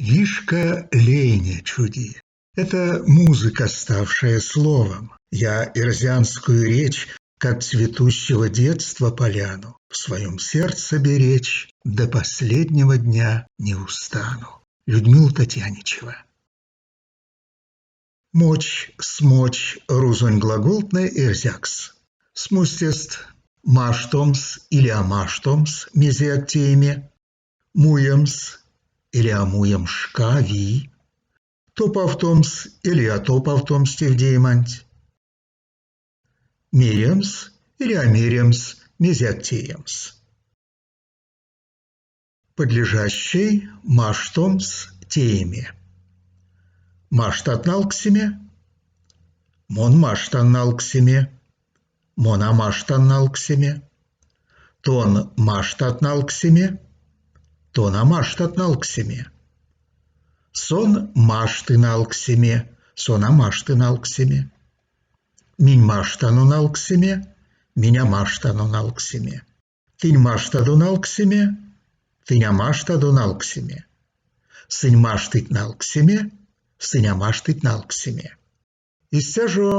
Вишка лейне чуди. Это музыка, ставшая словом. Я эрзянскую речь, как цветущего детства поляну, в своем сердце беречь до последнего дня не устану. Людмила Татьяничева. Мочь, смочь рузонь глаголтнэ эрзякс. Смустест маштомс или а маштомс мезеяк тееме, муемс или а муемс шка, вий, топавтомс или а топавтомс тевдееманть, меремс или а меремс мезеяк теемс. Подлежащей маштомс тееме. Маштат налксеме? Мон маштан налксеме. Мон а маштан налксеме. Тон маштат налксеме? Тон а маштат налксеме. Сон машты налксеме, сон а машты налксеме. Минь маштано налксеме, минь а маштано налксеме. Тынь маштадо налксеме, тынь а маштадо налксеме. Сынь маштыть налксеме, сынь а маштыть налксеме. Истя жо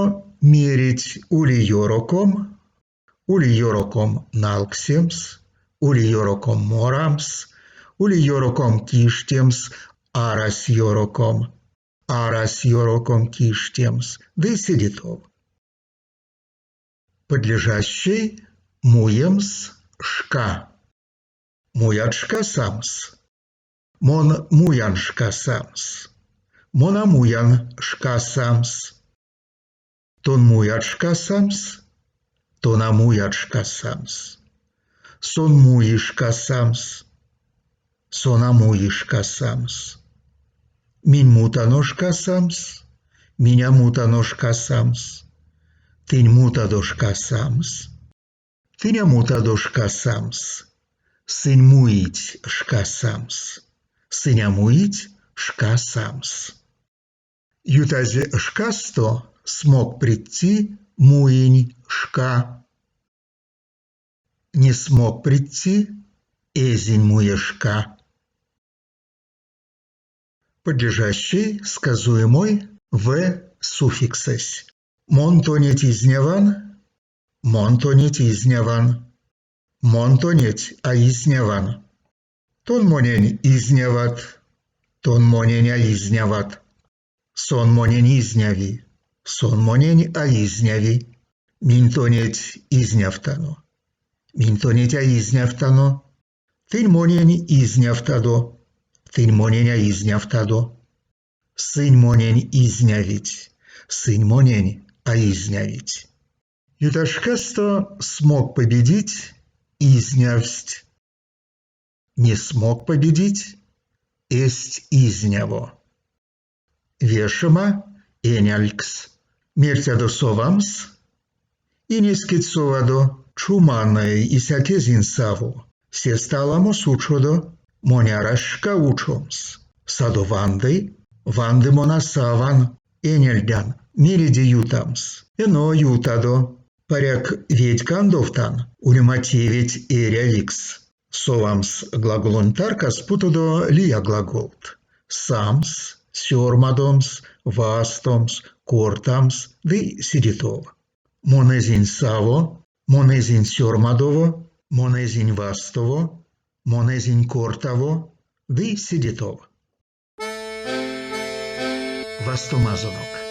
мерить ули ёроком, ули ёроком налксемс, ули ёроком морамс, ули ёроком киштемс, арась ёроком, арась ёроком киштемс, ды седе тов. Подлежащей муемс шка. Муят шка самс. Мон муян шка самс. Мон а муян шка самс. Тон муят шка самс. Тон а муят шка самс. Сон муи шка самс. Сон а муи шка самс. Минь мутано шка самс. Минь а мутано шка самс. Тынь мутадо шка самс. Тынь а мутадо шка самс. Сынь муить шка самс. Сынь а муить шка самс. Ютазь шкасто смог прийти муинь шка. Не смог прийти эзинь муе шка. Подлежащей сказуемой в суффиксэсь. Мон тонеть изняван, мон тонеть изняван, мон тонеть а изняван. Тон монень изняват, тон монень а изняват. Сон монень изняви, сон монень а изняви. Минь тонеть изнявтано, минь тонеть а изнявтано. Тынь монень изнявтадо, тынь монень а изнявтадо. Сынь монень изнявить, сынь монень а изнявить. Ютазь шкасто смог победить изнявсть. Не смог победить эзть изняво. Вешема, энялкс. Мертядо совамс? Инескеть совадо, чуманай исяк эзинь саво. Сестэ аламос учодо, монь арась шка учомс. Садо ванды, ванды мон а саван, энялдан, мереде ютамс. Эно ютадо. Паряк, ведь кандовтан, улема теветь эрявикс. Совамс глаголонь таркас путодо лия глаголт: самс, сёрмадомс, вастомс, кортамс ды седе тов. Мон эзинь саво, мон эзинь сёрмадово, мон эзинь вастово, мон эзинь кортаво ды седе тов. Вастомазонок.